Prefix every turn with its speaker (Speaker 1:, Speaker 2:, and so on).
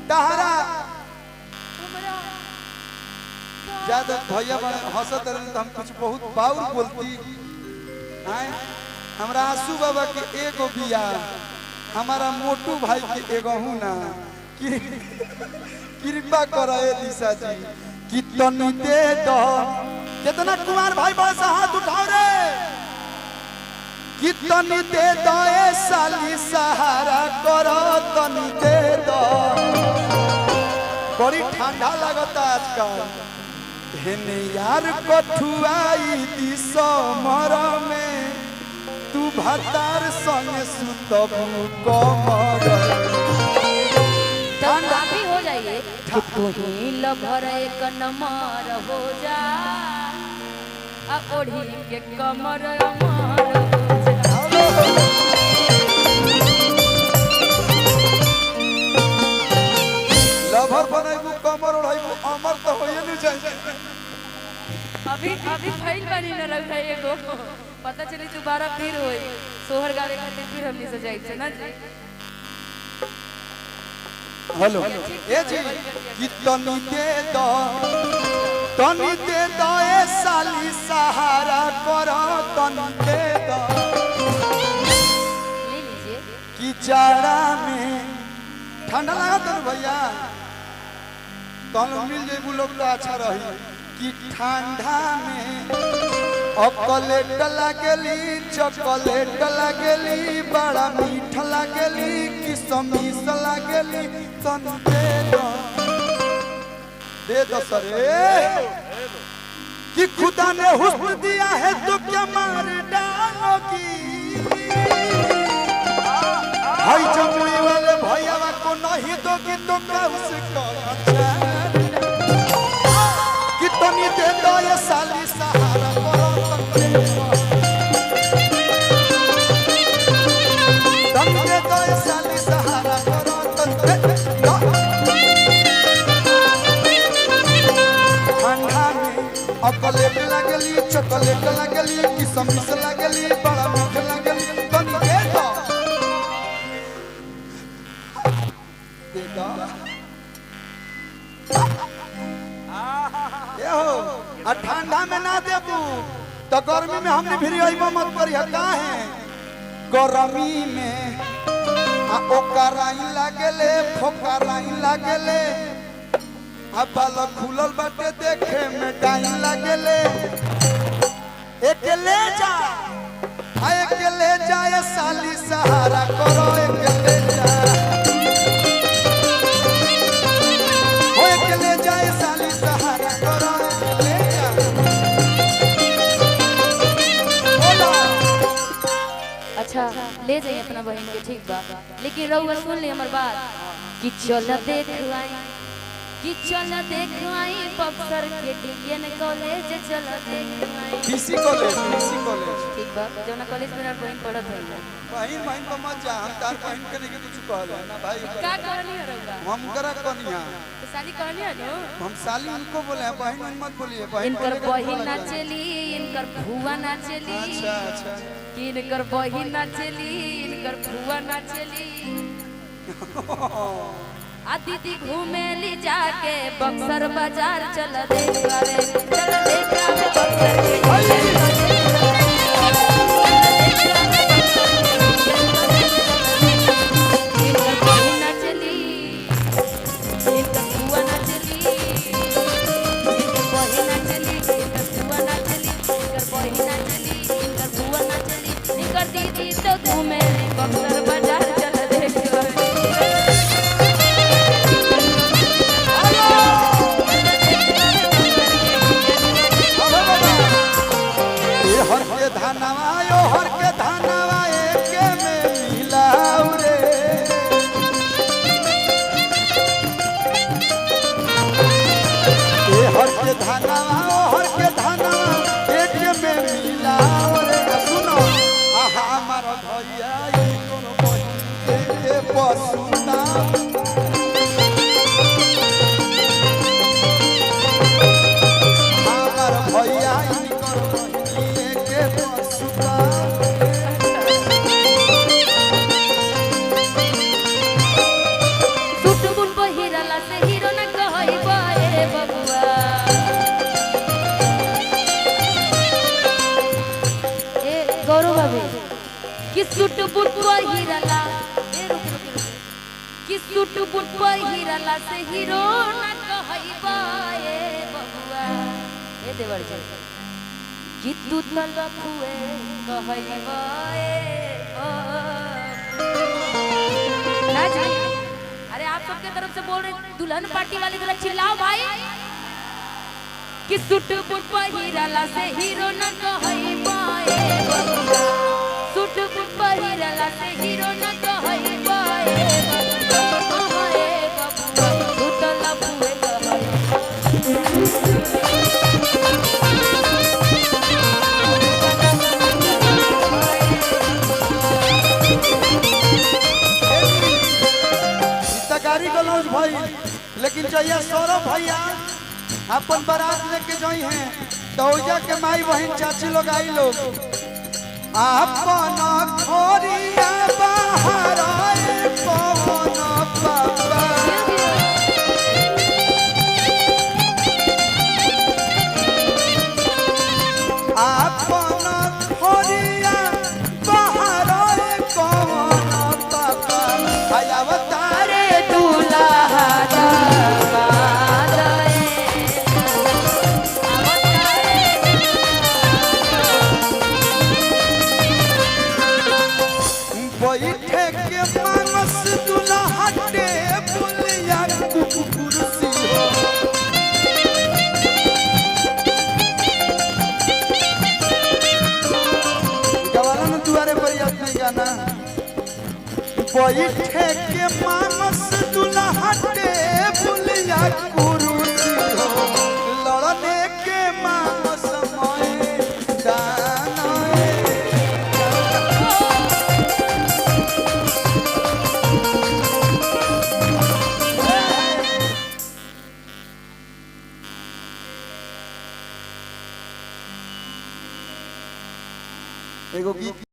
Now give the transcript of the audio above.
Speaker 1: तहरा ज्यादा भैया बड़े हंसत रहे तो हम कुछ बहुत बाउर बोलती आए। हमरा आंसू बाबा के एगो बिया, हमारा मोटू भाई के एगो हूं ना। कृपा करो ए दिशा जी कि तनी दे दो। कितना कुमार भाई बड़ा सा हाथ उठाओ रे। कि तनी दे दो ए साली सहारा करो, तनी दे दो। बड़ी ठंडा लगता आजकल। हेने यार कठुआई दिसमर में तू भतार संग सुतबू कमर।
Speaker 2: तब काफी हो जाइए कि तू ही लभर एक नमर हो जा, आ ओढ़ी के कमर अमर हो जा।
Speaker 1: लभर बनाइबू कमर ओढ़ाइबू अमर तो होइए नहीं जाए।
Speaker 2: अभी अभी फैल बनी न रखा एगो, पता चली दोबारा फिर होई सोहर गावे खातिर, फिर हमनी से जाई ना जी।
Speaker 1: हेलो ए जी कि तनी दे दो, तनी दे दो ए साली सहारा करो, तनी दे दो।
Speaker 2: ले लीजिए।
Speaker 1: कि जाड़ा में ठंडा लागत है भैया, तहन मिल जेबू लोग तो अच्छा रही। कि ठंडा में अकलेट लागेली, चॉकलेट लागेली, बड़ा मीठ लागेली, किशमिश लागेली, तन दे दो, दे दो सरे। कि खुदा ने हुस्न दिया है तो क्या मार डालोगी। भाई जमुई वाले भैया को नहीं दोगी तो क्या उसको अच्छा। कि तनी दे दो ये साली सहारा करो, तनी दे दो। तनी दे दो ये साली सहारा करो, तनी दे दो। ठंडा में अकलेट लागली, चॉकलेट लागली, किशमिश लागली, बड़ा मीठ लागली, तनी दे दो, दे दो। ए हो, आ ठंडा में ना देबू तो गर्मी में हमने भी अइबो मत करी। काहे गर्मी में आ ओकराई लागेले, फोकराई लागेले, आ बाल खुलल बाटे देखे में डाई लागेले। एक ले जा, आ एक ले जा ए साली सहारा करो, एक ले जा, ओ एक ले जा ए साली सहारा करो, एक ले जा। बोलो।
Speaker 2: अच्छा ले जाइए अपना बहन के, ठीक बा, लेकिन रउआ सुन ली हमर बात कि चल देख आई, कि चल देख आई बक्सर के डीएन कॉलेज, चल देख आई।
Speaker 1: BC college, BC college.
Speaker 2: ठीक बा, जौना कॉलेज में बहन पढ़त है।
Speaker 1: बहिन बहिन तो मत जा, हम तार बहिन के नहीं कुछ कहल है ना भाई।
Speaker 2: का कहनी है रउआ?
Speaker 1: हम करा कनिया
Speaker 2: तो शादी कहनी है नो?
Speaker 1: हम साली उनको बोले हैं, बहिन उन मत बोलिए। बहिन
Speaker 2: इनकर
Speaker 1: बोलेगा तो
Speaker 2: बहिन
Speaker 1: बोला जाएगा।
Speaker 2: नाचेली, इनकर फुआ नाचेली।
Speaker 1: अच्छा अच्छा।
Speaker 2: कि इनकर बहिन नाचेली, इनकर फुआ नाचेली, आ दीदी घूमेली जाके बक्सर बाजार, चल देखावे, चल देखावे बक्सर के डीएन। इनकर बहिन नाचेली, इनकर फुआ नाचेली, इनकर बहिन नाचेली, इनकर फुआ नाचेली, इनकर बहिन नाचेली, इनकर फुआ नाचेली, इनकर दीदी तो घूमेली बक्सर बाजार, चल देखावे।
Speaker 1: अबे बाबा।
Speaker 2: सूट बूट पहिरला ए रुक रुक रुक कि सूट बूट पहिरला से हीरो ना कहइबा ए बबुआ ए देवर जी कि तू त लफुए कहइबा ए बबुआ। ना जी अरे आप सबके तरफ से बोल रहे दुल्हन पार्टी वाले जरा चिल्लाओ भाई कि सूट बूट पहिरला से हीरो न कहइबा ए बबुआ। सूट बूट पहिरला से हीरो न कहइबा ए बबुआ। ए बबुआ तू त लफुए कहइबा।
Speaker 1: ई त गाड़ी गलौज भई, लेकिन जहिया सौरभ भैया अपन बारात लेके जई हैं तो ओइजा के माई बहन चाची लोग आई लोग अपन खोरिया बाहर आए पवन बाबा। अपन खोरिया बाहर आए पवन बाबा अवतारे
Speaker 2: दूल्हा दमाद ए अवतारे
Speaker 1: बैठे के मानस दुल्हा टेबुल या कुर्सी हो। गवाला न दुआरे पर याद नहीं गाना। बैठे के मानस दुल्हा टेबुल या कुर्सी हो, लड़ने के मानस मैदान ए। एगो गीत।